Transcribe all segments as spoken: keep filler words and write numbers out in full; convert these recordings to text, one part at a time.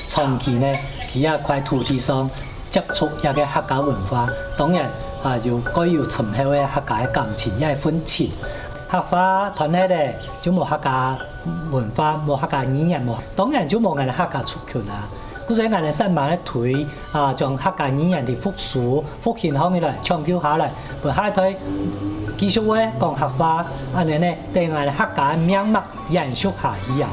長期呢，佢這塊土地上接觸這个客家文化，當然啊，有，蓋有深厚个客家个感情，也係份情。客話斷忒咧，就無客家文化，無客家語言，無，當然就無𠊎等客家族群啊。故所以𠊎等煞猛个推啊，將客家語言个復甦、復興好起來，搶救下來，分下一代繼續會講客話，恁樣呢，對𠊎等客家个命脈 延續下去啊！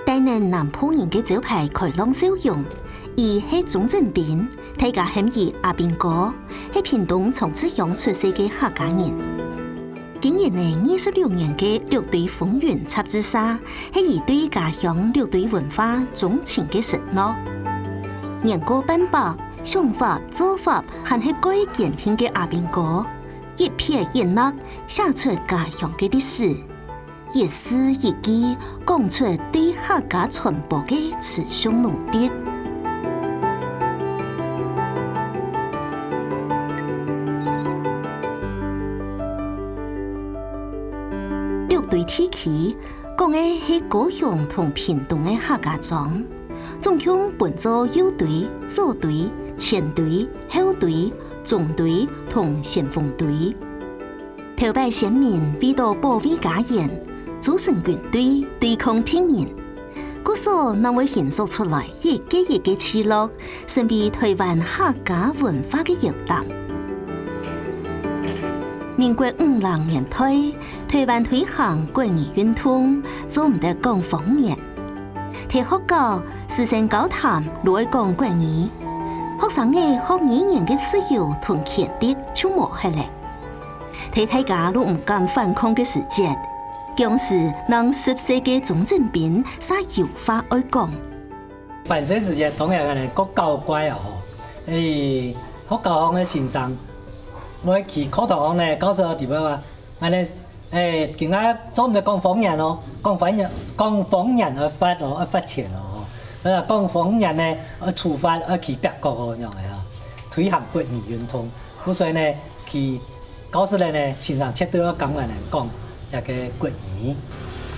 帶等南部人个招牌開朗笑容，佢係鍾振斌，大家喊佢阿斌哥，係屏東長治鄉出世个客家人。 經營了二十六年个《六堆風雲》雜誌社，係佢對家鄉六堆文化鍾情个承諾。年過半百，想法、做法還係蓋堅定个阿斌哥，一撇一捺寫出家鄉个歷史，一字一句講出對客家傳播个持續努力。 六堆地區，講个係高雄同屏東个客家庄，總共分做右堆、左堆、前堆、後堆、中堆同先鋒堆。頭擺先民為著保衛家園，組成軍隊對抗敵人，故所正會形塑出來一個一個聚落， 成為臺灣客家文化个搖籃。民國五六年代，臺灣推行國語運動，做毋得講方言。在學校，師生交談都愛講國語，學生仔學語言个自由同權利就無忒咧。在大家都毋敢反抗个時節，當時正十歲个鍾振斌煞有話愛講。 還細時節，當然𠊎等較搞怪啊吼！欸，學校項个先生會去課堂項呢，教授裡背話，𠊎等欸，今下做毋得講方言哦，講方言，講方言愛罰哦，愛罰錢哦吼！呃，講方言呢，愛處罰，愛去壁角哦，恁樣个啊，推行國語運動。故所以呢，去 教室內呢，先生絕對愛教𠊎等講這个國語。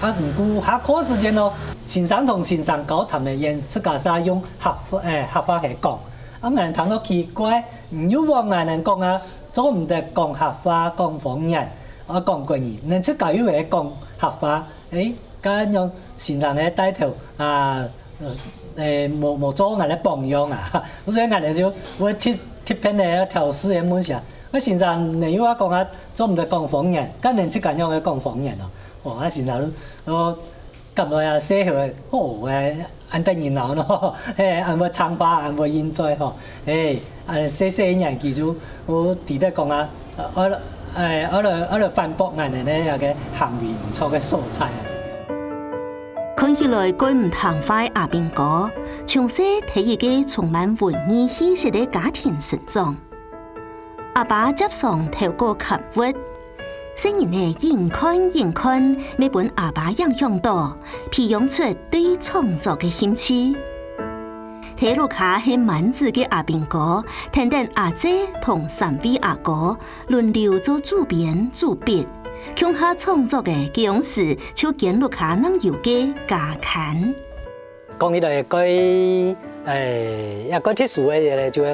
啊，毋過下課時間咯，先生同先生交談呢，因自家儕用客話，欸，客話來講。啊，𠊎等聽著奇怪，你又話𠊎等講啊，做毋得講客話，講方言，啊，講國語，你自家又會講客話，欸， 該恁樣先生个帶頭啊，欸，無，無做𠊎个榜樣啊，所以𠊎等就會特，特別个挑事个問聲，啊，先生，你又話講啊，做毋得講方言，該你自家仰會講方言哦？哦，啊，先生，哦，感覺啊，細个，哦，欸，恁得人惱咯，嘿，恁會唱歌，恁會應嘴吼，嘿，恁細細年紀就，哦，知得講啊，愛，欸，愛來，愛來反駁𠊎等个該个行為毋著个所在啊。 看起來蓋毋聽話个阿斌哥，從細在一個充滿文藝氣息个家庭成長。阿爸輒常透過刊物，細人仔緊看緊看，乜分阿爸影響著，培養出對創作个興趣。在屋下係滿子个阿斌哥，跈等阿姊同三位阿哥， 輪流做主編、主筆，共下創作个該央時就建立下恁樣个家刊。講起來，該，欸，也蓋特殊个咧，就係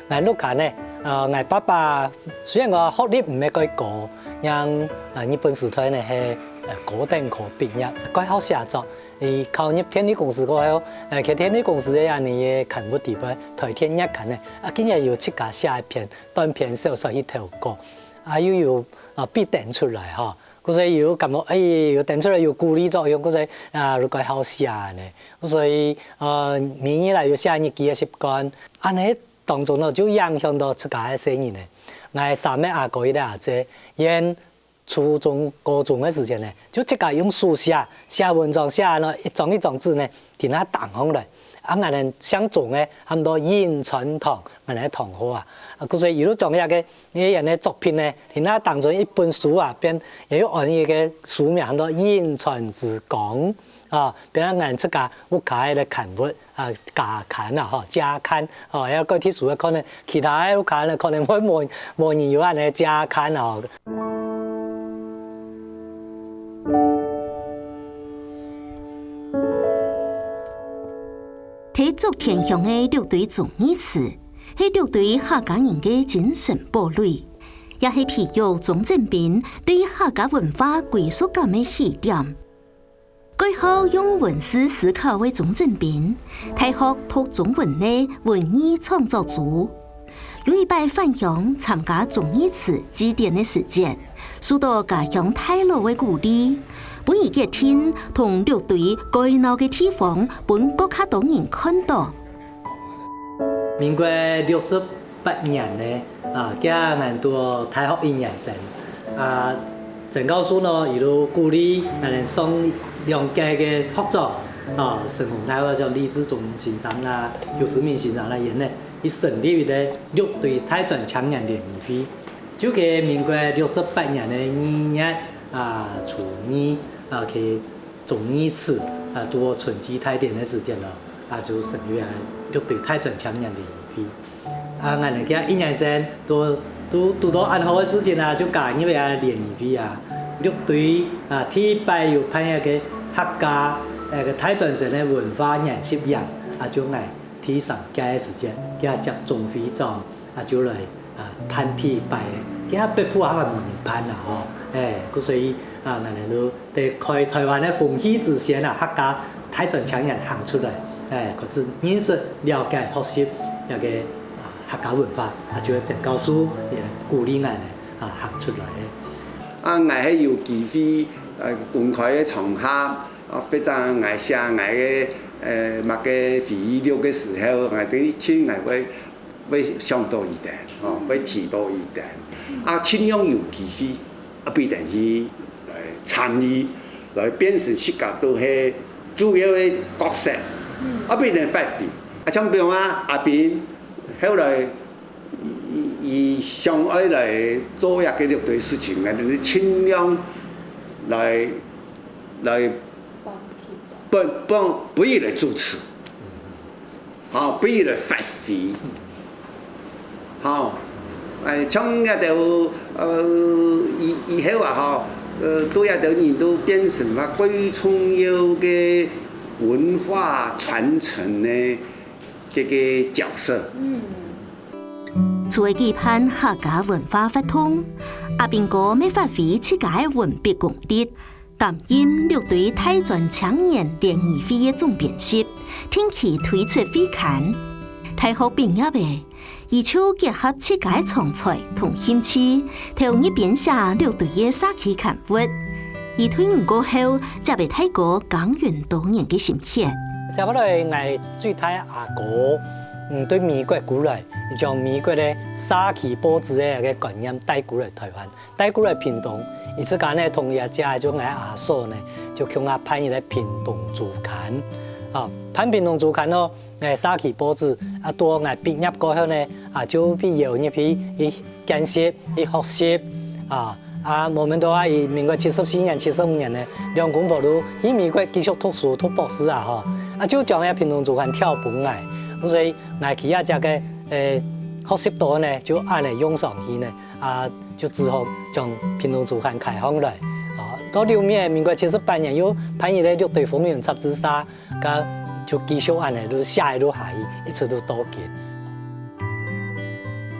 𠊎，𠊎屋下呢，呃，𠊎爸爸雖然講學歷毋係蓋高，像，呃，日本時代呢係，呃，高等科畢業，蓋好寫作。佢考入電力公司過後，呃，在電力公司个恁樣个刊物裡背，台電月刊呢，啊，竟然有自家寫一篇短篇小說去投稿。 啊，又有，啊，被登出來吼。故所以又感覺，欸，有登出來有鼓勵作用，故所以，啊，就蓋好寫呢。故所以，呃，每日來有寫日記个習慣，恁樣當中呢，就影響到自家个細人呢。𠊎三个阿哥一个阿姊，因初中、高中个時間呢，就自家用手寫，寫文章，寫恁樣一張一張紙呢， 在該登項來。啊，𠊎等姓鍾个喊做尹川堂，𠊎等个堂號啊。啊，故所以佢就將這个，這个作品呢，在該登做一本書啊，變也有安一个書名喊做《尹川之光》。啊，變成𠊎自家屋下个刊物啊，加刊啊，吼，加刊，吼，還有个特殊个可能，其他个屋下呢可能會無無人有恁呢加刊啊。在竹田鄉个六堆忠義祠，係六堆客家人个精神堡壘，也係培育鍾鎮斌對客家文化歸屬感个起點。 蓋好用文字思考个鍾鎮斌，大學讀中文个文藝創作組，有一擺返鄉參加忠義祠祭典个時節，受到家鄉大老个鼓勵，分佢決定同六堆蓋鬧个地方分更加多人看到。 民國六十八年呢，啊，該𠊎讀大學一年生，啊，曾教授呢，佢就鼓勵𠊎等上兩屆个學長，啊，成功大學像李志忠先生啦、邱思明先生啦，佢呢，佢成立一個六堆大專青年聯誼會，就係民國六十八年个二月啊初二啊，去忠義祠啊，堵好春祭大典个時間咯，啊，就成立啊六堆大專青年聯誼會。 啊，𠊎等該一年生都都堵到恁好个事情啊，就加入啊聯誼會啊。六堆啊，第一擺有辦一個客家呃个大專生个文化研習營，啊，就𠊎第三屆个時間，佢接總會長啊，就來啊辦第一擺个，佢北部還無人辦啊吼，欸，故所以啊，𠊎等都 在開臺灣个風氣之先啊，客家大專青年行出來，欸，開始認識、了解、學習這個啊客家文化，啊，就係曾教授也鼓勵𠊎等啊行出來个。啊，𠊎係有機會，呃，公開个場合，啊，或者𠊎寫𠊎个呃麼个回憶錄个時候，𠊎等一定𠊎會 會想到佢等，吼，會提到佢等。啊，盡量有機會，啊，必定去來參與，來變成自家都係主要个角色，啊，必定發揮。啊，像比如啊，阿斌後來佢佢想愛來做一個六堆事情，𠊎等盡量來來分分分佢來主持。 吼，分佢來發揮。吼，欸，像這兜，呃，以以後啊，吼，呃，對這兜人都變成啊最重要个文化傳承个這個角色。除了舉辦客家文化活動，阿斌哥乜發揮自家个文筆功力， 擔任六堆大專青年聯誼會个總編輯，定期推出會刊。大學畢業个，佢就結合自家个長才同興趣，投入編寫六堆个社區刊物。佢退伍過後，接了大哥耕耘多年个心血。接下來，𠊎最大阿哥，嗯，對美國過來，佢將美國个社區報紙个該觀念帶過來臺灣。 帶過來屏東，佢自家呢同佢个姐就𠊎阿嫂呢，就共下辦一個屏東週刊。啊，辦屏東週刊咯，欸，社區報紙，啊，到𠊎畢業過後呢，啊，就被邀入去去見習、去學習，啊，啊，無想到啊，佢民國七十四年、七十五年呢，兩公婆都去美國繼續讀書、讀博士啊，吼，啊，就將這屏東週刊跳分𠊎，所以𠊎去啊，這個，欸，學習到呢，就恁呢用上去呢。 啊，就只好將屏東週刊開放來。啊，到六月，民國七十八年又辦一個六堆風雲雜誌社，該就繼續恁呢，就寫一路下去，一直都到今。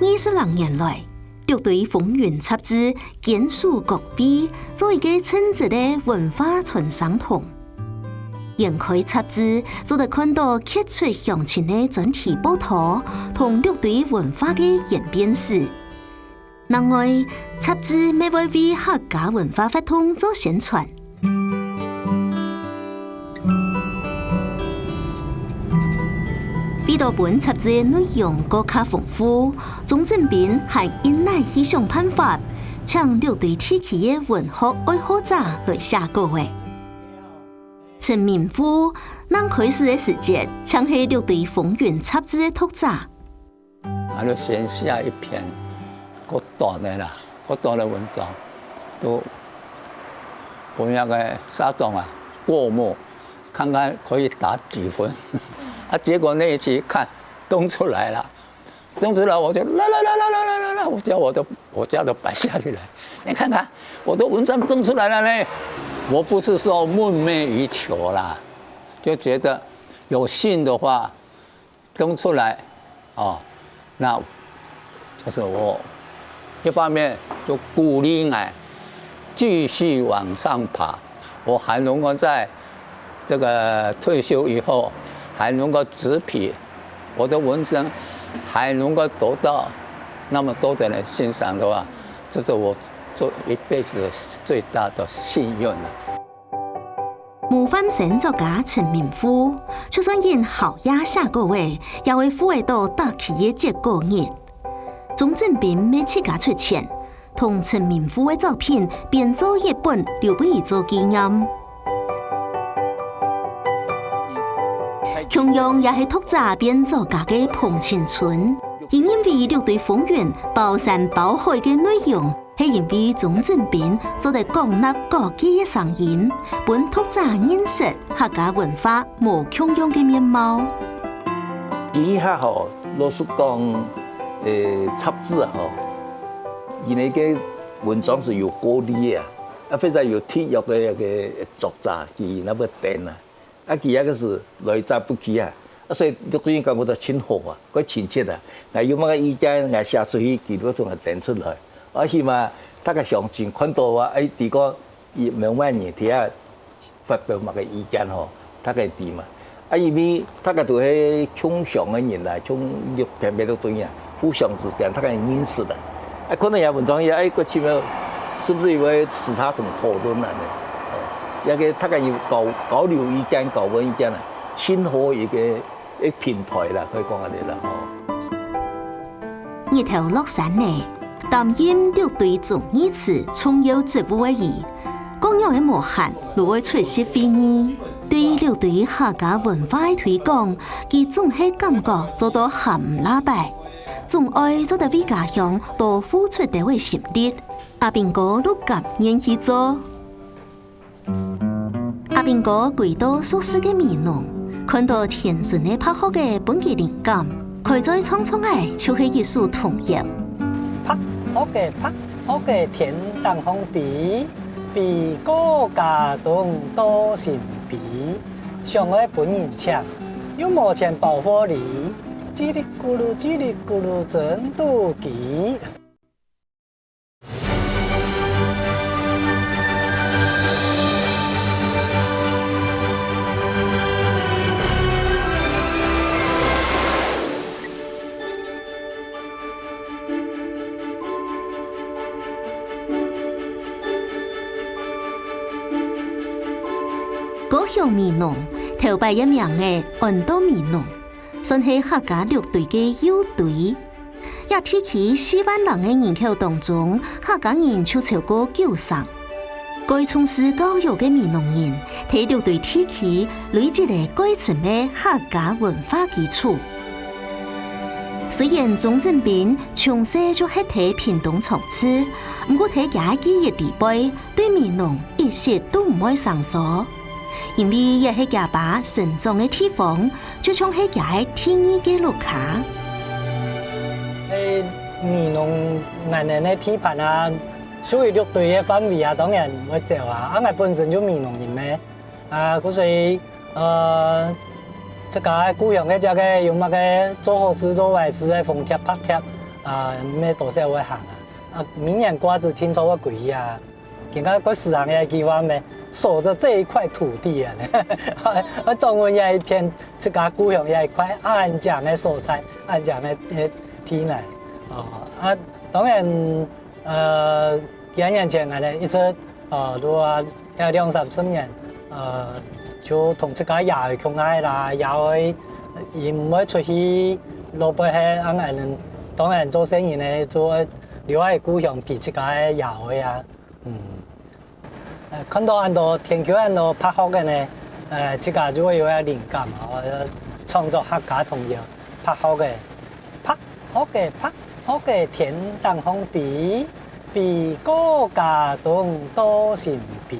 二十零年來，六堆風雲雜誌堅守崗位，做一個稱職个文化傳聲筒。掀開雜誌，做得看到傑出鄉親个專題報導，同六堆文化个演變史。 另外，雜誌乜會為客家文化活動做宣傳。為著分雜誌个內容更加豐富，鍾鎮斌還一再去想辦法，請六堆地區个文學愛好者來寫稿仔。陳明富，剛開始个時節，正係六堆風雲雜誌个讀者。 𠊎就先寫一篇較短个啦，較短个文章，都分該个社長啊過目，看看可以打几分。啊，结果那一局看，冬出来了，冬出来我就啦啦啦啦啦啦啦啦，我家我都我家都摆下来了。你看看，我的文章冬出来了呢。我不是说梦寐以求啦，就觉得有幸的话，冬出来，哦，那就是我一方面就鼓励我继续往上爬，我还能够在这个退休以后还能够执笔，我的文章还能够得到那么多的人欣赏的话，这是我做一辈子最大的幸运了。 模范生作家陳明富，就算因校野寫稿仔，也會赴仔到搭佢个截稿日。鍾鎮斌乜自家出錢，同陳明富个作品編做一本留分佢做紀念。共樣也係讀者變作家个彭青春，佢認為六堆風雲包山包海个內容， 係因為鍾鎮斌做得廣納各界个聲音，分讀者認識客家文化無共樣个面貌。其實吼，老實講，欸，雜誌啊吼，佢个文章係有過濾个啊，啊，或者有特約个个作者，佢那會登啊。 啊，佢這个係來者不拒啊，啊，所以六堆人感覺到盡好啊，蓋親切啊。𠊎有麼个意見，𠊎寫出去，佢都同𠊎登出來。啊，起碼大家鄉親看到啊，哎，知講有麼个人佇遐發表麼个意見吼，大家知嘛。啊，因為大家都係共鄉个人啦，共六，偏偏六堆人啊，互相之間大家認識啦。啊，看到這文章以後，哎，蓋奇妙，是不是有个時差同討論啊呢？哦，這个大家有交，交流意見、交換意見啊，盡好一个，一平台啦，可以講恁呢啦，吼。日頭落山呢，擔任六堆忠義祠重要職務个佢，各樣个無閒，都會出席會議。對六堆客家文化个推廣，佢總係感覺做到含毋罅擺，總愛做得為家鄉多付出兜仔心力。阿斌哥都甘願去做。 阿斌哥歸到熟事个美濃，看到田脣个白鶴仔分佢靈感，開嘴唱唱仔就係一首童謠。白鶴仔，白鶴仔，天頂項飛，飛過茄苳到新埤，想愛分人搶，又無錢包貨哩，嘰哩咕嚕，嘰哩咕嚕真肚飢。 高雄美濃，頭擺个名仔安到美濃，算係客家六堆个幼堆。 這地區四萬人个人口當中，客家人就超過九成。蓋重視教育个美濃人，在六堆地區累積了蓋深个客家文化基礎。雖然鍾鎮斌從細就歇在屏東長治，毋過在厥个記憶裡背， 對美濃一息都毋會生疏，因為這係厥爸成長个地方，就像係厥个第二个屋下。欸，美濃𠊎等个地盤啊，屬於六堆个範圍啊，當然毋會走啊。啊，𠊎本身就美濃人咩，啊，故所以，呃，自家个故鄉个這个有麼个做好事、做壞事个紅帖、白帖，啊，乜多少會行啊。啊，每年掛紙定著會歸去啊。 今下个時行个計畫咩，守著這一塊土地啊，愛掌握這一片自家故鄉這一塊恁靚个所在，恁靚个个地泥。哦，啊，當然，呃，幾年前𠊎等一直，呃，都啊，這兩三十年，呃，就同自家爺哀共下啦，爺哀佢毋會出去落背个，恁樣，當然做細人个就愛留在故鄉陪自家个爺哀啊。 嗯，呃，看到恁多，田坵恁多白鶴仔呢，呃，自家就會有一個靈感哦，創作客家童謠，白鶴仔。白鶴仔，白鶴仔，天頂項飛，飛過茄苳到新埤，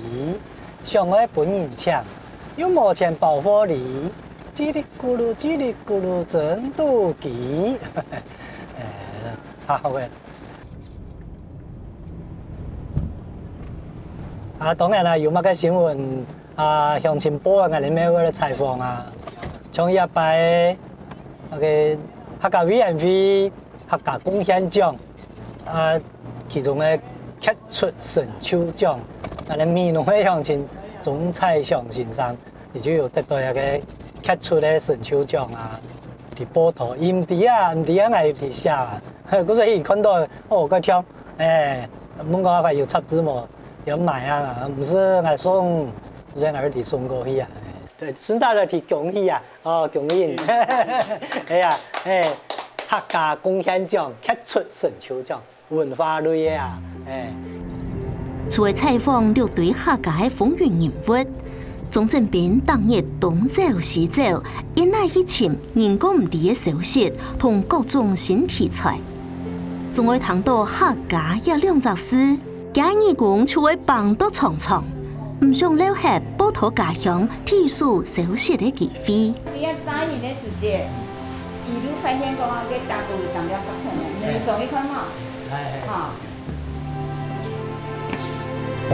想愛分人搶，又無錢包貨哩，叽里咕嚕，叽里咕嚕，真肚飢。哎，好个。啊，當然啦，有麼个新聞啊，鄉親報啊，𠊎兜乜會來採訪啊。像這擺个，那個客家委員會 客家貢獻獎，啊，其中个傑出成就獎，𠊎兜美濃个鄉親鍾彩祥先生，佢就有得到一個傑出个成就獎啊。佢報導，佢毋知啊，毋知啊，𠊎有去寫啊。故所以看到，哦，蓋暢，哎，問講阿發有雜誌無，有買啊，毋係𠊎送，所以𠊎就送過去啊。對，順續來提恭喜啊！ 哦，恭喜！哎呀，哎，客家貢獻獎、傑出成就獎，文化類个啊，哎。除了採訪六堆客家个風雲人物，鍾正斌逐日東走西走，一哪去尋人講毋知个消息同各種新題材。總會聽到客家這兩隻字， 厥耳公就會挷到長長，毋想漏忒報導家鄉地屬消息个機會。你愛紮營个時節，一路發現講啊，該打鼓有三條石頭，你上去看嘛，哈。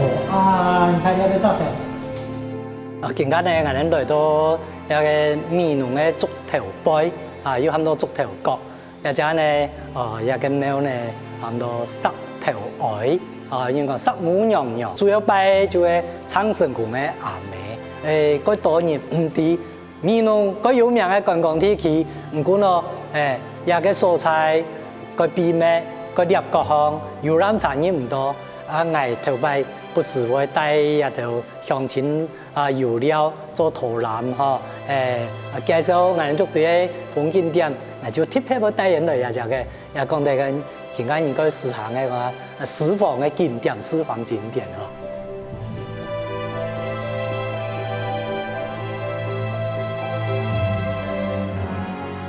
哦，啊，你看這個石頭。啊，今下呢，𠊎兜來到這個美濃个竹頭背，啊，又喊做竹頭角。 這隻呢，哦，這個廟呢，喊做石頭哀，啊，人講石母娘娘，主要拜就係鄭成功个阿姆。誒，蓋多人毋知，美濃蓋有名个觀光地區，毋過呢，誒，這個所在蓋秘密，蓋攝角項，遊覽車入毋到。啊，𠊎頭擺不時會帶這兜鄉親 啊，遊尞做導覽吼，誒，啊，介紹𠊎六堆个風景點，𠊎就特別會帶人來這隻个，也講得跟現在人个時行个話，啊，私房个景點、私房景點吼。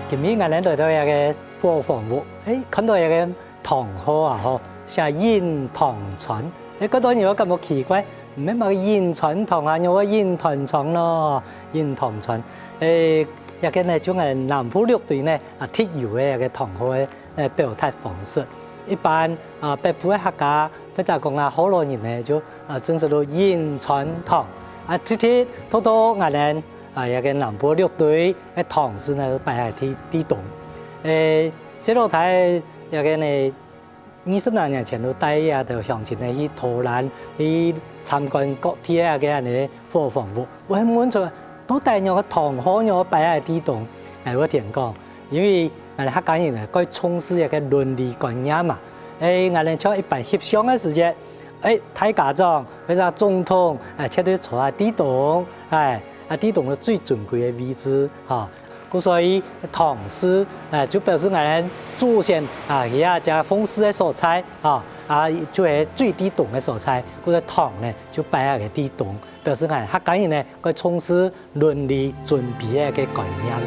今日𠊎兜來到這個伙房屋，誒，看到這個 堂號啊吼，寫永堂村。誒，蓋多人會感覺奇怪，毋係麼个永川堂啊，仰會永團庄咯，永堂村。誒，這個呢，就𠊎南部六堆呢，啊，特有个一個堂號个，誒，表達方式。一般啊，北部个客家，或者講啊，福佬人呢，就啊，正式都永川堂。啊，特特，到到𠊎兜啊，這個南部六堆个堂字呢，擺在地，地東。誒，細老弟，這個呢， 二十零年前就帶這兜鄉親呢去導覽，去參觀各地个恁呢伙房屋。𠊎問出，到底仰个堂號仰擺在地東？𠊎會同講，因為𠊎兜客家人呢，蓋重視一個倫理觀念嘛。誒，𠊎兜像一般翕相个時節，誒，大家長或者總統，誒，絕對坐在地東，誒，啊，地東係最尊貴个位置，吼。 故所以堂字，誒，就表示𠊎兜祖先啊，佢啊，這奉祀个所在，吼，啊，就係最地東个所在，故所以堂呢，就擺在該地東，表示𠊎兜客家人呢，蓋重視倫理尊卑个一個觀念啊。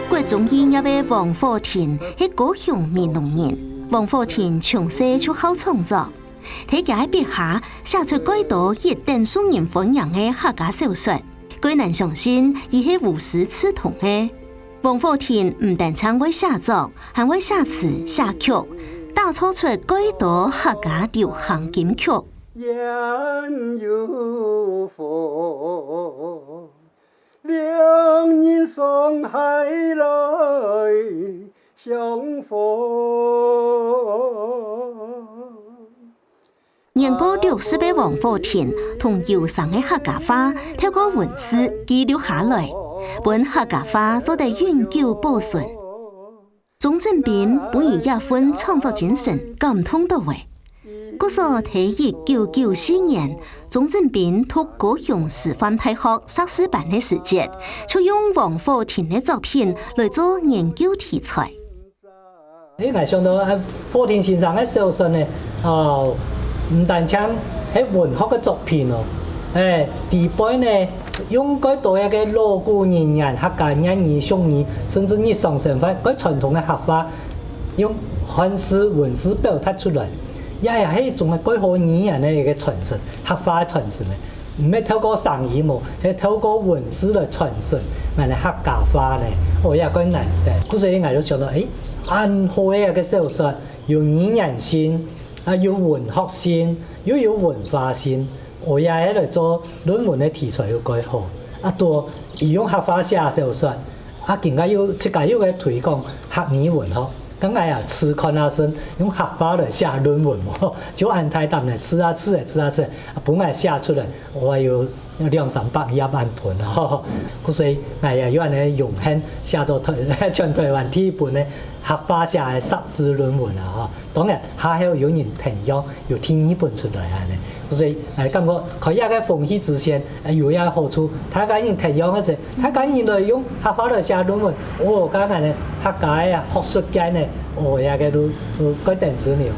郭宗義這個王火亭係高雄美濃人，王火亭從細就好創作。 在厥个筆下寫出蓋多一等受人歡迎个客家小說。蓋難相信，佢係無師自通个。王火亭毋單淨會寫作，還會寫詞、寫曲，打造出蓋多客家流行金曲。 年過六十个王火亭，同憂傷个客家話透過文字記錄下來，分客家話做得永久保存。鍾正斌分佢這份創作精神感動到位。故所在一九九四年，鍾正斌讀高雄師範大學碩士班个時節，就用王火亭个作品來做研究題材。 誒，𠊎想到啊，火亭先生个小說呢，哦，毋單淨係文學个作品哦，誒，底背呢，用蓋多一個老古人言、客家諺語、俗語，甚至日常生活蓋傳統个客話，用漢字文字表達出來。這也係一種个蓋好語言个一個傳承，客話个傳承呢。毋係透過聲音哦，係透過文字來傳承，𠊎等客家話呢，哦，也蓋難得。故所以𠊎就想到，誒，恁好个一個小說，有語言性，啊，有文學性，又有文化性，哦，也係來做論文个題材又蓋好。啊，多，佢用客話寫小說， 啊，今下又自家又个推廣客語文學，該𠊎也試看啊，先用客話來寫論文哦，就恁大膽呢，試啊試欸，試啊試欸，啊，分𠊎寫出來，𠊎有兩三百頁恁本哦。故所以𠊎也有恁呢榮幸寫到台，全台灣第一本个客話寫个碩士論文啊，吼。當然，下後有人聽用，有第二本出來恁呢。所以，誒，感覺開這個風氣之先，誒，有這個好處，大家人聽用个時， 大家人來用客話來寫論文，哦，該恁呢，客家个學術界呢，哦，這個都，都蓋登之牛。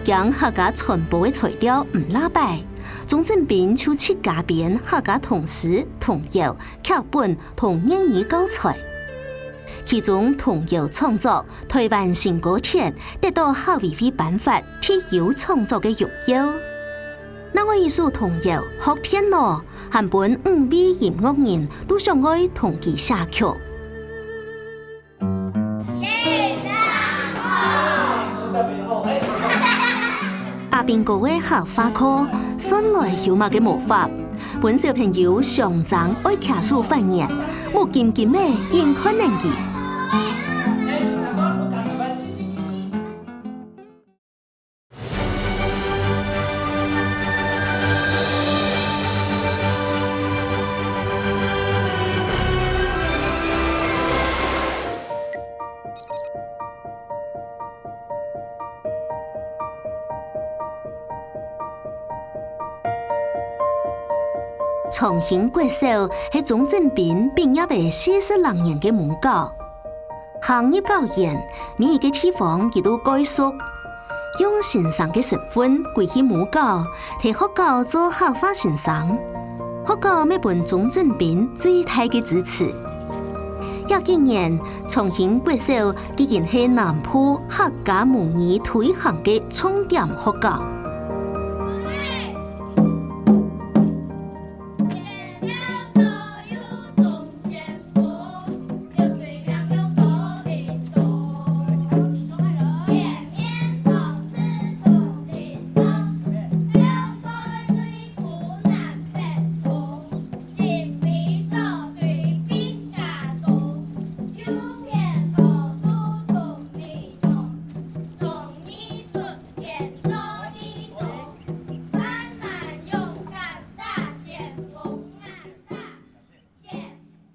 驚客家傳播个材料毋罅擺，鍾正斌就自家編客家童詩、童謠、劇本同諺語教材。其中童謠創作《台灣新歌帖》得到客委會頒發 第一創作个榮耀。另外一首童謠《學電腦》，還分五位音樂人都想愛同佢寫曲。阿兵哥个客話課，算來有麼个無法？分小朋友相爭愛擎手發言，目金金个緊看等佢。 長興國小係鍾正斌畢業个四十零年个母校。 行入校園，每一個地方佢都蓋熟。用先生个身份歸去母校，在學校做客話先生。學校乜分鍾正斌最大个支持。這幾年，長興國小已經係南部客家母語推行个重點學校。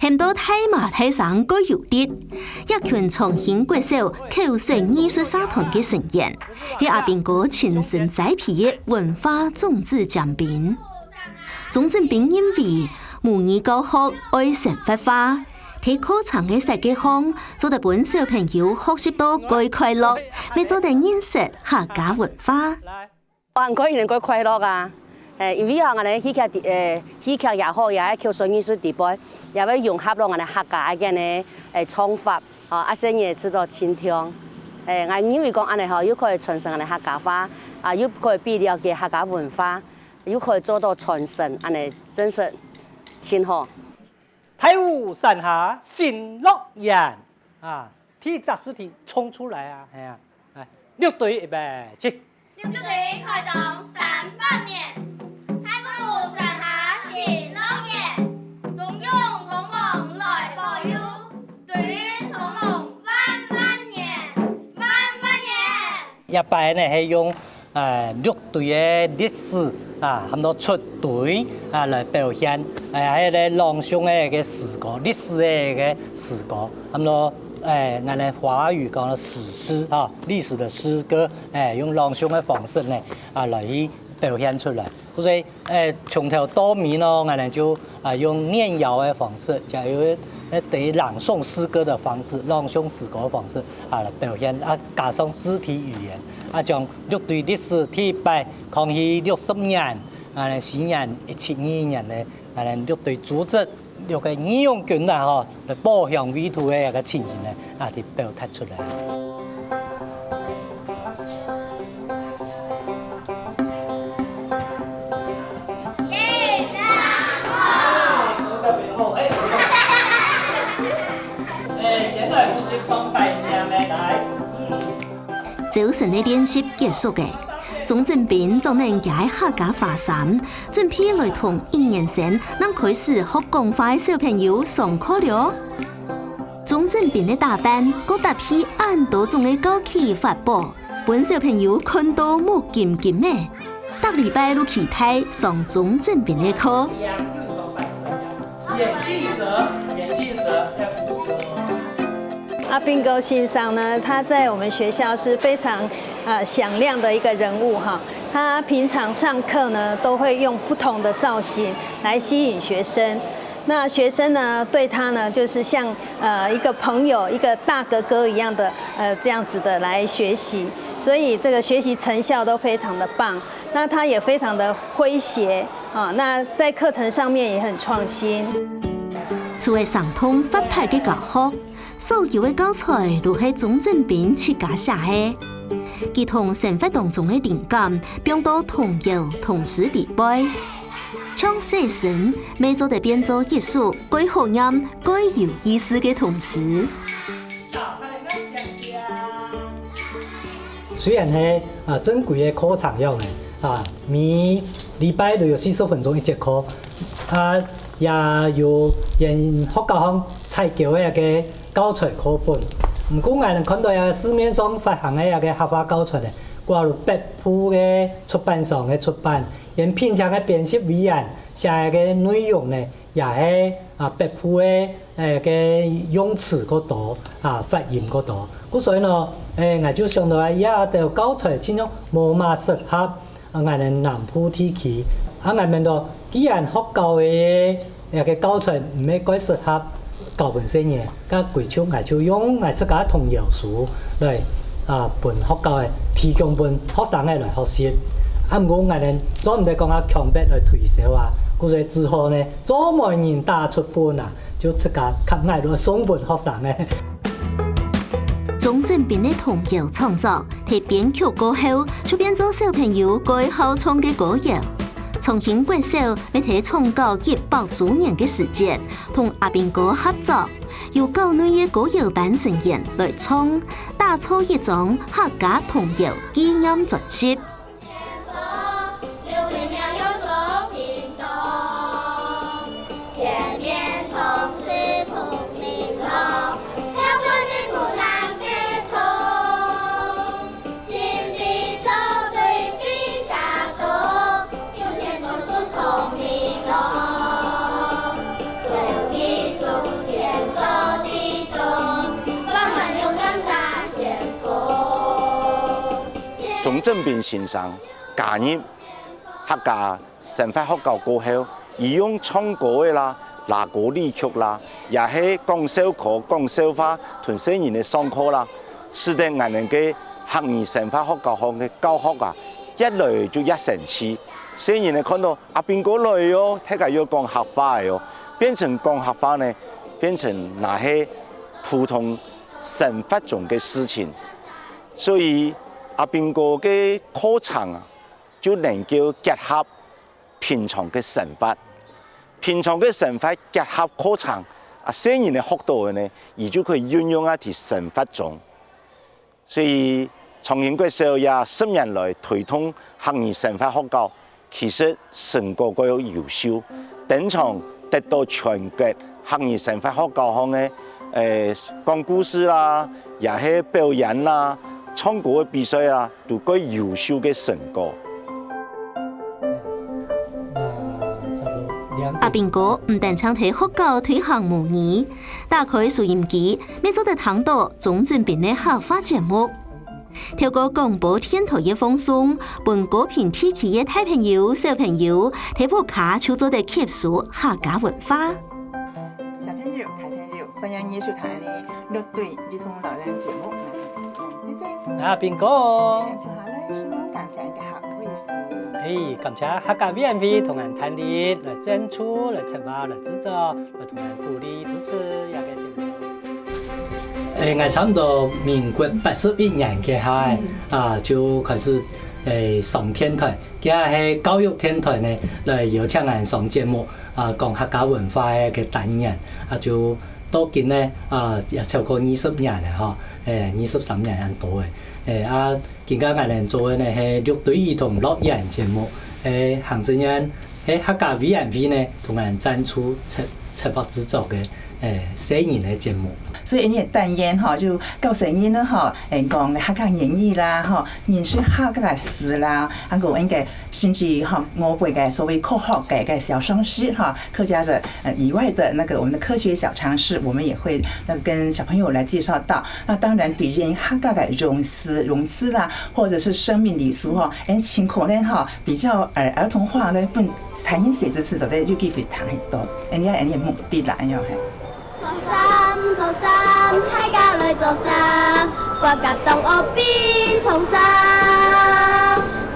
喊到大嫲大聲蓋有力，這群長興國小口說藝術社團个成員，係阿兵哥親身栽培个文化種子尖兵。鍾正斌認為，母語教學愛生活化，在課程个設計項，做得分小朋友學習到蓋快樂，乜做得認識客家文化。 還過一年過快樂啊！誒，因為吼，𠊎等戲劇，誒，戲劇也好，也係口說藝術底背，也會融合到𠊎等客家个呢，誒，唱法，吼，啊，聲音也製作清聽。誒，𠊎認為講恁呢吼，又可以傳承𠊎等客家話，啊，又可以比了解客家文化，又可以做到傳承，恁呢真是真好。大湖山下新樂園。 啊，第一隻字體衝出來啊，係啊，來，六堆預備，起。六堆開張三百年，大湖山下新樂園，忠勇同行來保佑，對於從容萬萬年，萬萬年。這擺呢係用 誒，六堆个歷史啊，喊做出堆啊，來表現，誒，還有咧朗誦个一個詩歌，歷史个一個詩歌，喊做，誒，𠊎等華語講个史詩啊，歷史个詩歌，誒，用朗誦个方式呢，啊，來去表現出來。所以，誒，從頭到尾呢，𠊎等就 啊，用念謠个方式，就用，呃，等於朗誦詩歌个方式，朗誦詩歌个方式，啊，來表現，啊，加上肢體語言，啊，將六堆歷史第一擺，康熙六十年，啊，西元一七二一年呢，啊，六堆組織，這个義勇軍啊，吼，來保鄉衛土个一个情形呢，啊，就表達出來。哎，先來複習上擺唸个，來。朝晨个練習結束个，鍾正斌著等厥个客家花衫，準備來同一年生正開始學講話个小朋友上課了。鍾正斌个打扮，過搭配恁多種个教具法寶，分小朋友看到目金金个。逐禮拜都期待上鍾正斌个課。眼鏡蛇，眼鏡蛇，要出蛇。阿斌哥先生呢，他在我們學校是非常，呃，響亮的一個人物哈。他平常上課呢，都會用不同的造型來吸引學生。那學生呢，對他呢，就是像，呃，一個朋友、一個大哥哥一樣的，呃，這樣子的來學習，所以這個學習成效都非常的棒。那他也非常的詼諧啊，那在課程上面也很創新。除了生動活潑个教學，所有个教材都係鍾正斌自家寫个。佢同生活當中个靈感放到童謠、童詩裡背，像寫信乜做得變做一首蓋好唸、蓋有意思个童詩。雖然係啊正規个課程樣仔，啊每禮拜都有四十分鐘一節課，啊也有因學校項採購个一个教材課本。毋過𠊎等看到這个市面上發行个這个客話教材呢，掛在北部个出版商个出版，因品強个編輯委員寫个內容呢，也係啊北部个个用詞較多，啊發音較多。故所以呢，𠊎就想到啊，這兜教材盡量無麼適合 啊𠊎等南部地區。啊𠊎問到，既然學校个這个教材毋係蓋適合教分細人，該歸就𠊎就用𠊎自家个童謠書來啊分學校个，提供分學生个來學習。啊毋過𠊎等做毋得講啊強迫來推銷啊，故所以只好呢，做媒人打出本啊，就自家較𠊎來送分學生个。鍾正斌个童謠創作， 在編曲過後，就變做小朋友蓋好唱个歌謠。長興國小乜在創校一百週年个時節，同阿斌哥合作，由校內个歌謠班成員來唱，打造一張客家童謠紀念專輯。 鍾正斌先生加入客家生活學校過後，佢用唱歌个啦、拉歌理曲啦，也係講笑科、講笑話同細人仔上課啦，使得𠊎等个客語生活學校項个教學啊，越來就越生趣。細人仔看到阿斌哥來哦，大家又講客話个哦，變成講客話呢，變成若係普通生活中个事情。所以阿斌哥个課程啊， 就能夠結合平常个生活，平常个生活結合課程，啊細人仔學到个呢，佢就可以運用啊在生活中。所以長興國小也十年來推動客語生活學校，其實成果蓋優秀，登場得到全國客語生活學校項个，呃，講故事啦，也係表演啦、唱歌个比賽啦， 都蓋優秀个成果。阿斌哥毋單淨在學校推行母語，打開收音機，乜做得聽到鍾正斌个客話節目。透過廣播電台个放送，分高屏地區个大朋友、小朋友，在屋下就做得吸收客家文化。小朋友、大朋友，歡迎你收聽呢六堆兒童老人節目。 阿斌哥。接下來，希望感謝一個客語會。感謝客家委員會同𠊎等大力來贊助、來策劃、來製作、來同𠊎等鼓勵支持這個節目。誒，𠊎差毋多民國八十一年該下，啊，就開始誒上電台，該下係教育電台呢，來邀請𠊎等上節目，啊，講客家文化个个單元，啊，就到今呢，啊，也超過二十年了吼，誒，二十三年恁多誒，誒，啊， 今下𠊎等做个呢係六堆兒童樂園節目，係行政院，係客家委員會呢同𠊎等贊助策策劃製作个，誒，細人个節目。所以你个單元吼，就教細人呢吼，誒，講客家諺語啦，吼，認識客家个事啦，還有應該甚至吼，外背个所謂科學个个小常識吼，客家的呃以外的那個我們的科學小常識，我們也會那個跟小朋友來介紹到。那當然，對於客家个用詞、用詞啦，或者是生命禮俗吼，誒，盡可能吼比較呃兒童化呢，分細人細子時做得有機會聽得到。恁樣恁樣目的啦，恁樣嘿。做衫，做衫，大家來做衫，我甲同學變長衫，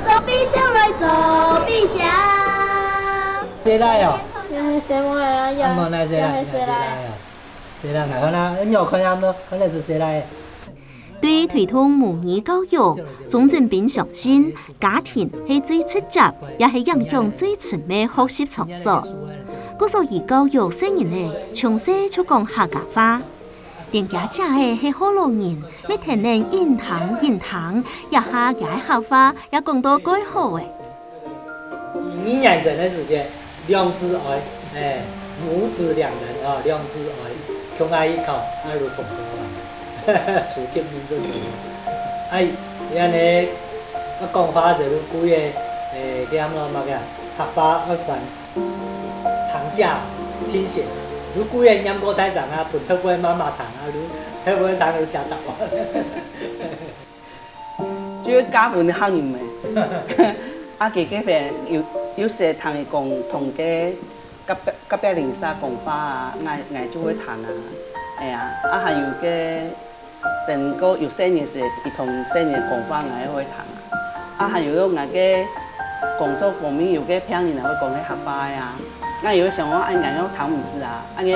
做比賽來做比賽。 細倈哦。嗯，細妹啊，呀，啊，無，那細倈，呀，係細倈。那細倈哦。細倈，𠊎看啊，你有看啊，無？看來係細倈。對推動母語教育，鍾正斌相信，家庭係最直接，也係影響最深个學習場所。故所以教育細人仔，從細就講客家話。 連厥姐仔係學老人，乜跈等緊聽緊聽，這下厥个客話也講到蓋好咧。語言上个時間，兩子愛，誒，母子兩人啊，兩子愛，共下依靠，愛如同胞啊，初級民族主義。哎，恁呢，啊，講話就如故个，誒，叫麼个，客話愛翻 聽寫、聽寫，如果係念過大聲啊，分客話媽媽聽啊，如客話聽就嚇到啊。就係嫁分客人咩？啊，佢該片有有時聽佢講，同該隔壁隔壁鄰舍講話啊，𠊎𠊎就會聽啊，哎呀，啊還有个 等過有細人時，佢同細人講話，𠊎也會聽啊。啊，還有用𠊎个工作方面，有个病人也會講个客話个啊。𠊎有想講，哎，𠊎又聽毋識啊。啊，該病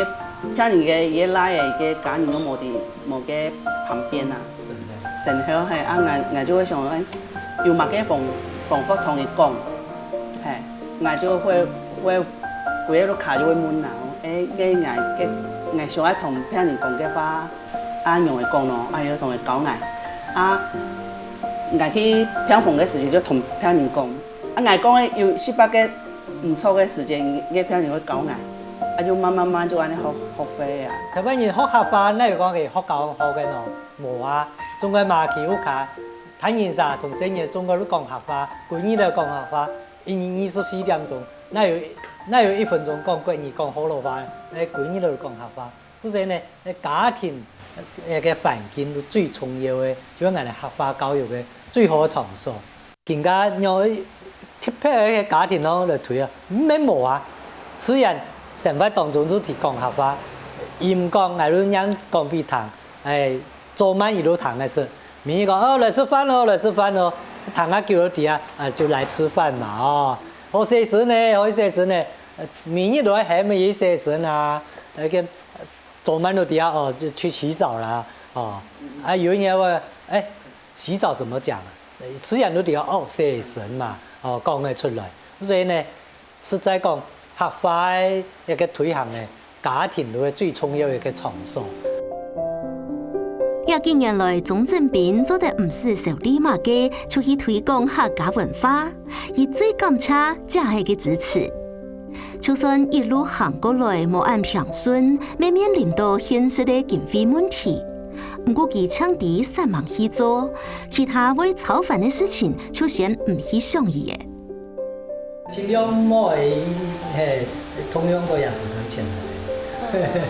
人个，个倈仔个家人又無在，無个旁邊啊。身後。身後，嘿，啊，𠊎𠊎就會想講，哎，有麼个方方法同佢講，嘿，𠊎就會會歸个屋下就會問啊，哎，該𠊎个𠊎想愛同病人講个話， 啊，仰會講咯，啊，又同佢教𠊎。啊，𠊎去病房个時節就同病人講，啊，𠊎講个有十八个毋著个時節，該病人會教𠊎，啊，就慢慢慢就恁呢學學會啊。臺灣人學客話，哪有講佢學校學个喏？無啊，總歸嘛去屋下，大人儕同細人總歸都講客話，歸日來講客話，一日二十四點鐘，哪有哪有一分鐘講國語講學老話？哎，歸日來講客話。 故所呢，家庭个環境最重要个，就係𠊎等客話教育个最好个場所。今下有特別个家庭咯來推啊，毋免無啊，自然生活當中就提講客話，音講𠊎就念講分佢聽，哎，做麼个佢就聽个事。明日講哦，來食飯哦，來食飯哦，聽啊久就知啊，啊，就來吃飯嘛哦。好洗身呢，好洗身呢，呃，明日就喊佢洗身啊，那個 昨晚都知啊，哦，就去洗澡啦，哦，啊，有一年我，哎，洗澡怎麼講啊？自然都知啊，哦，洗身嘛，哦，講得出來。所以呢，實在講，客話个一個推行呢，家庭就係最重要个一個場所。這幾年來，鍾正斌做得毋使愁慮麼个，就去推廣客家文化，佢最感謝姐仔个支持。 就算一路行過來無恁平順，乜面臨到現實个經費問題。毋過佢淨知煞猛去做，其他會操煩个事情就先毋去想佢咧。盡量莫係，嘿，動用到這時个錢來。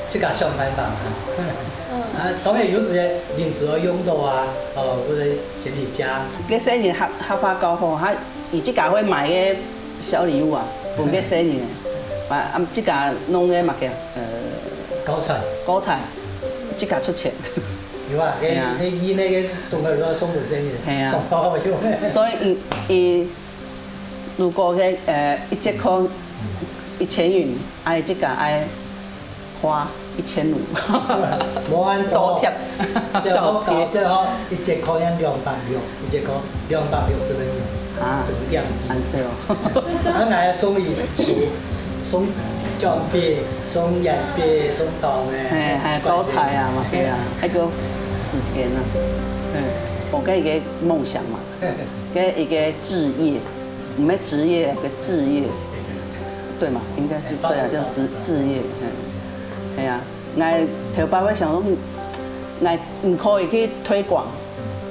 自家想辦法嘛。啊，當然有時節臨時會用到啊，哦，或者先去借。該細人客客話教好，哈，佢自家會買个小禮物啊，分該細人个，啊，啊，自家弄个麼个，呃，教材。教材，自家出錢。有啊，該，係啊。該印个總歸愛送分細人，係啊。送好好用。所以，佢，佢如果个呃一节课一千元，啊，这个爱花一千五，無恁多，倒贴，小學到小學一節課要兩百六，一節課兩百六十个銀，啊总量。难受哦。啊，來送禮書，送獎品，送鉛筆，送刀呢，嘿，还有包材啊嘛，对啊，还有时间啊，嗯，我个一个梦想嘛，跟一个志业，我们职业个志业，对嘛？应该是对啊，叫志志业，嗯，哎呀，我头擺会想说，嗯，我唔可以去推广，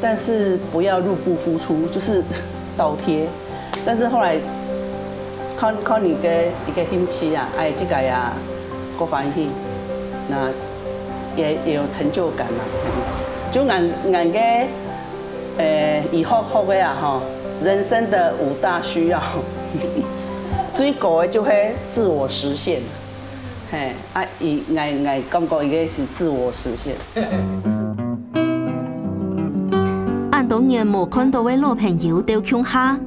但是不要入不敷出，就是倒贴。但是后来看看你个一个兴趣啊，哎，这个呀，够欢喜，那也也有成就感嘛。就俺俺个，呃，以后后个啊哈，人生的五大需要，最高的就会自我实现。 嘿，啊，伊，𠊎，𠊎感觉伊个是自我实现。恁多年無看到个老朋友兜共下，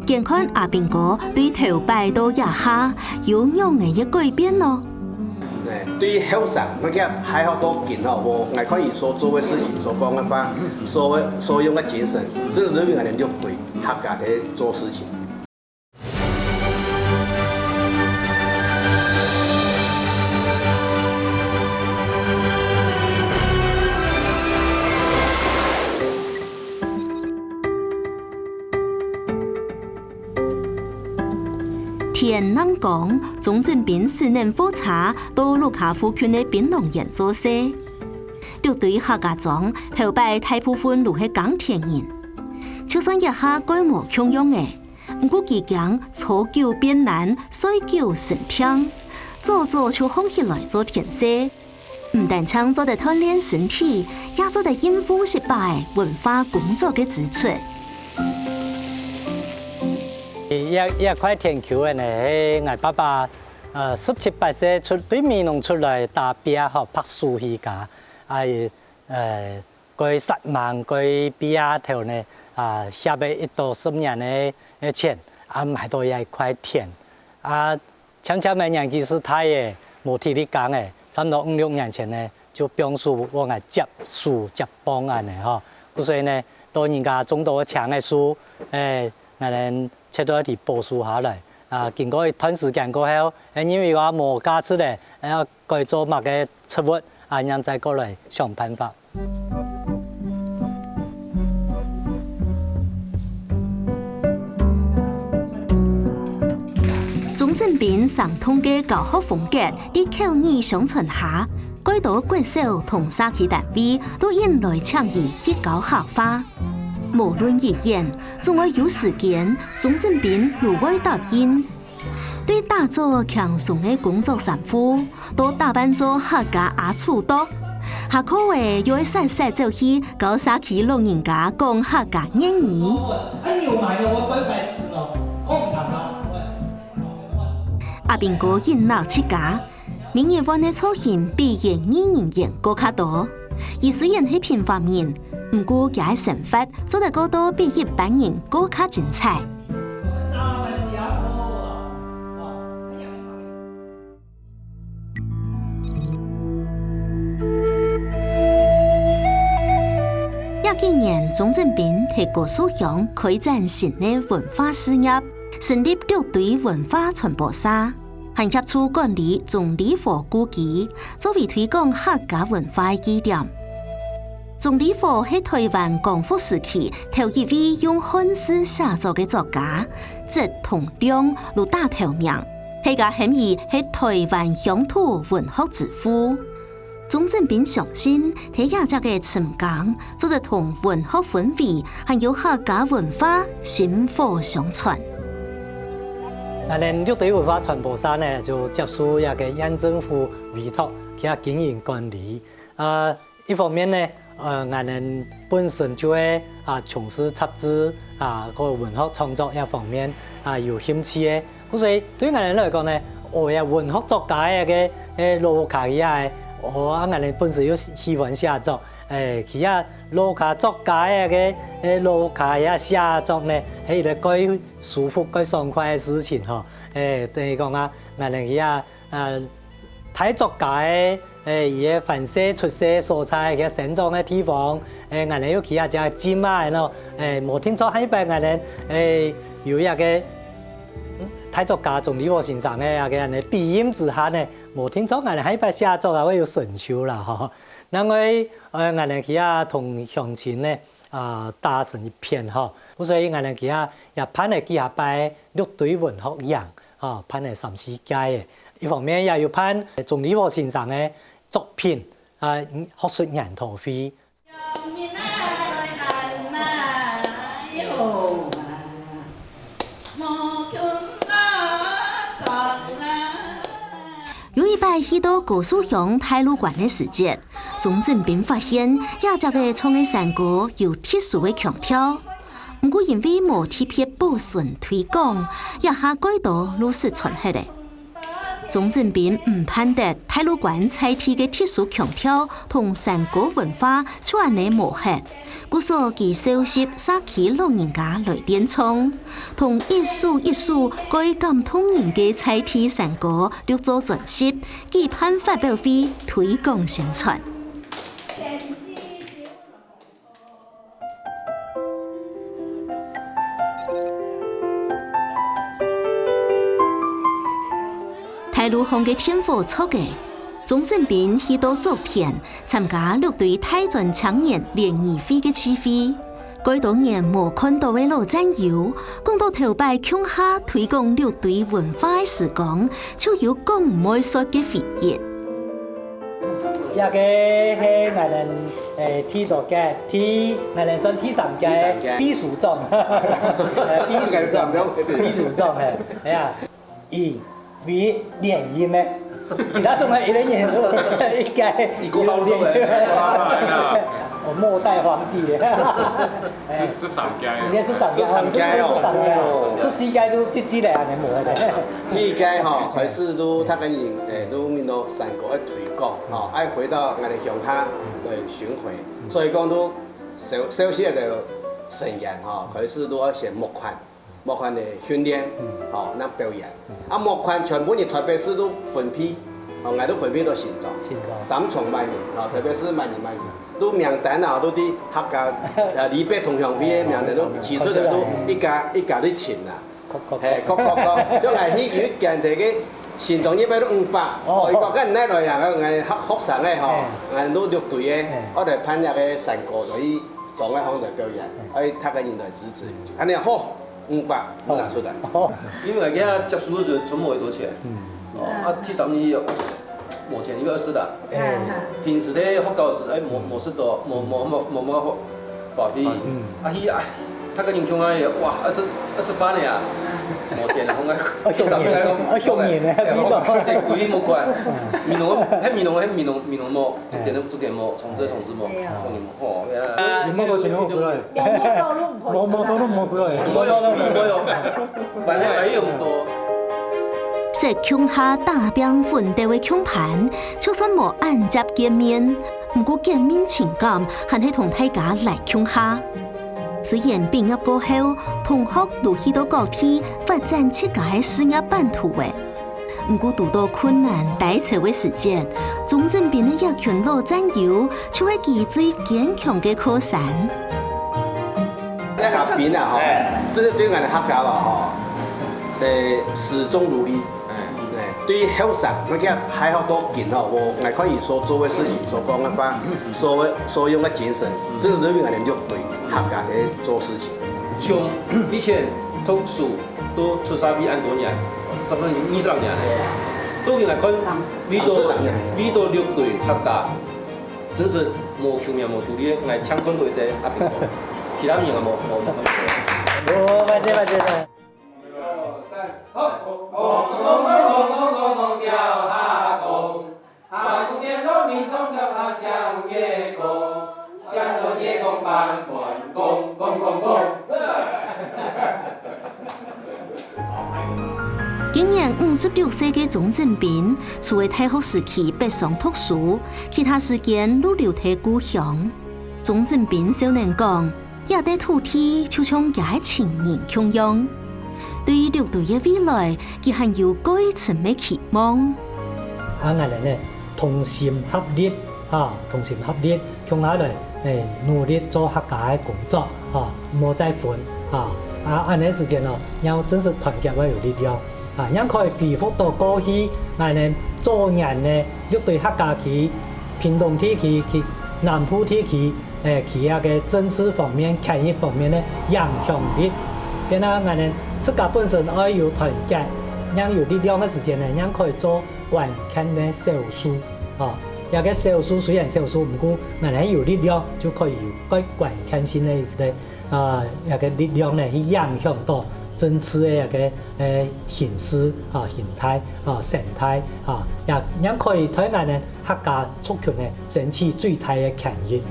見看阿斌哥對頭擺到這下有仰仔个改變呢？對，對後生，那个還好多緊吼，我，𠊎看佢所做个事情，所講个話，所，所用个精神，真係對𠊎等六堆客家个做事情。 天吶光，鍾鎮斌駛等貨車到屋下附近个檳榔園做事。六堆客家庄頭擺大部分都係耕田人，就算這下蓋無共樣仔， 毋過佢驚坐久變懶，睡久生病，早早就䟘起來做田事，毋單淨做得鍛鍊身體，也做得應付失敗文化工作个支出。這這塊田坵仔呢，係𠊎爸爸呃十七八歲出對美濃出來打拚吼，白手起家，啊，呃， 該煞猛該拚頭呢，啊，翕了一到十年个个錢，啊買到這一塊田。啊，漸漸个年紀係大了，無體力耕了，差毋多五六年前呢，就放手分𠊎接手接棒恁呢吼。故所呢，老人家種到个青个樹，欸，𠊎等切到去保守下來。啊，經過一段時間過後，欸，因為話無價值了，欸，改做麼个植物，啊，正再過來想辦法。 鍾鎮斌生動个教學風格在口耳相傳下，蓋多國小同社區單位都引來請佢去教客話。無論幾遠，總愛有時間，鍾鎮斌都會答應。 對打早輕鬆个工作衫褲，到打扮做客家阿鼠啄，下課仔又愛煞煞走去教社區老人家講客家諺語。啊，牛買了，我乖乖死了，空堂啊。阿斌哥引鬧自家，明日換个造型比演藝人員過較多。佢雖然係平凡人，毋過佢个生活做得過到比一般人過較精彩。 這幾年，鍾鎮斌在高樹鄉開展新个文化事業，成立六堆文化傳播社，還協助管理鍾理和故居，作為推廣客家文化个據點。鍾理和係台灣光復時期頭一位用漢字寫作个作家，質同量都打頭名。 大家喊佢係台灣鄉土文學之父。鍾鎮斌相信，在這跡个深耕，做得同文學氛圍還有客家文化薪火相傳。𠊎等六堆文化傳播社呢，就接受這个縣政府委託，去經營管理。啊， 一方面呢，呃，𠊎等本身就係啊從事雜誌啊，个文學創作這方面啊有興趣个。故所以對𠊎等來講呢，哦，這文學作家个个老屋下个，哦，啊，𠊎等本身又喜歡寫作，欸，佢也老家作家个个个老家个寫作呢，係一個蓋舒服、蓋爽快个事情吼。誒，等於講啊，𠊎等去啊，啊，大作家个誒，佢个凡勢出世所在，佢生長个地方，誒，𠊎等又去啊，正浸啊，喏，誒，無定著下一擺𠊎等，誒，有一個，嗯，大作家鍾理和先生个啊，个恁呢庇蔭之下呢，無定著𠊎等下一擺寫作啊，會有成就啦，吼。另外，呃，𠊎等去啊，同鄉親呢， 啊，打成一片吼。所以𠊎等佢啊，也辦了幾下擺六堆文學營，吼，辦了三四屆个。一方面也有辦鍾理和先生个作品，啊，學術研討會。 有一擺去到高樹鄉太魯觀个時節，鍾鎮斌發現這隻个唱个山歌有特殊个腔調，毋過因為無特別保存推廣，這下蓋多都失傳忒了。鍾鎮斌毋盼得太魯觀在地个特殊腔調同山歌文化就恁呢無忒， 故所佢收集社區老人家來練唱，同一首一首蓋感動人个在地山歌錄做專輯，舉辦發表會推廣宣傳。 大路項个電火著个，鍾鎮斌去到竹田，參加六堆大專青年聯誼會个聚會。蓋多年無看著个老戰友，講著頭擺共下推廣六堆文化个時光，就有講毋會煞个回憶。這個係𠊎等，誒，第多屆，第，𠊎等算第三屆，第三屆。秘書長，誒，秘書長，秘書長，嘿，哎呀。 以為聯誼咩？其他總係一個人一屆，一個好多人，哦，末代皇帝。十，十三屆啊。應該十三屆，十三屆哦。十三屆，十四屆都直直來恁呢無个。第一屆吼，開始都大家人，誒，都面對山歌个推廣，吼，愛回到𠊎等鄉下來巡迴，所以講都小，小息个成員吼，開始都愛先募款。 募款个訓練，吼，那表演。啊，募款全部人台北市都分配，吼，𠊎都分配到新莊。新莊。三重麼人，吼，台北市麼人麼人，都名單啊，都在客家，呃，李白同鄉會个名單都提出來，都一家一家去尋啦。嘿，各各各，就𠊎去有一間个新莊一百都五百，哦，一個間哪來啊？𠊎學，學生个吼，𠊎都六堆个，我來辦一個山歌，所以莊个方來表演，哎，大家人來支持，恁呢好。 五百，我拿出來。因為𠊎个接觸个時候存無幾多錢，哦，啊，第三年有，無錢，因為二十啦。平時咧學校時，哎，無，無食到，無，無，無，無，無花費。啊，去啊，大家人窮啊，哇，二十，二十八年啊，無錢啊，後來，啊，第三年來講，啊，窮人呢，哎，你講，這鬼無管，美濃，還美濃，還美濃，美濃無，竹田，竹田無，重置，重置無，哎呀。吼，哎呀。有無多錢好過來？ 摸摸到都毋可以。摸摸到都摸過來。摸摸到都摸過來。反正還有很多。識共下打拚奮鬥个共伴，就算無恁輒見面，毋過見面情感還係同大家來共下。雖然畢業過後，同學都去到各地發展自家个事業版圖了， 毋過堵到困難低潮个時節，鍾鎮斌个這群老戰友就係佢最堅強个靠山。該阿斌啊，吼，哎。這係對𠊎等客家話，吼，誒，始終如一。哎。哎，對於後生，該个還好多緊吼，𠊎，𠊎看佢所做个事情，所講个話，所，所用个精神，這係對於𠊎等六堆客家个做事情。像以前讀書 都出社會恁多年，差不多二十年了，都應該看，為到，為到六堆客家，真係無求名無獨立，𠊎淨看到一個阿炳哥，其他人啊無，無，無看到。哦，感謝，感謝，感謝。今年五十六歲个鍾鎮斌，除了大學時期北上讀書，其他時間都留在故鄉。鍾鎮斌少年講，這塊土地就像厥个情人共樣，對六堆个未來，佢還有蓋深个期望。啊，𠊎等呢，同心合力，啊，同心合力，共下來，欸，努力做客家个工作，啊，莫再分，啊，啊，恁樣時間哦，正式團結會有力量。 啊，正可以恢復到過去，𠊎等早年呢，六堆客家區、屏東地區、去南部地區，欸，佢个政治方面、權益方面个影響力。變啊，𠊎等自家本身愛有團結，正有力量个時間呢，正可以做關鍵个少數。哦，這個少數雖然少數，毋過𠊎等有力量，就可以有關，關鍵性个一個 啊，這個力量呢，去影響到政治个這個，呃，形勢，啊，形態，啊，生態，啊，也，也可以對𠊎等客家族群呢，爭取最大个權益。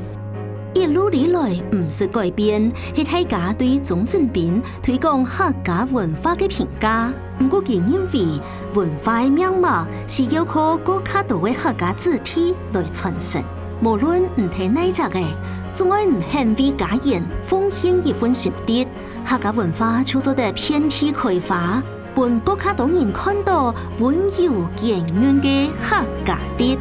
一路以來毋識改變，係大家對鍾鎮斌推廣客家文化个評價。毋過佢認為，文化个命脈需要靠過較多个客家子弟來傳承。 無論你係哪隻个，總愛你肯為家園奉獻一份心力，客家文化就做得遍地開花，分過較多人看到溫柔堅韌个客家力。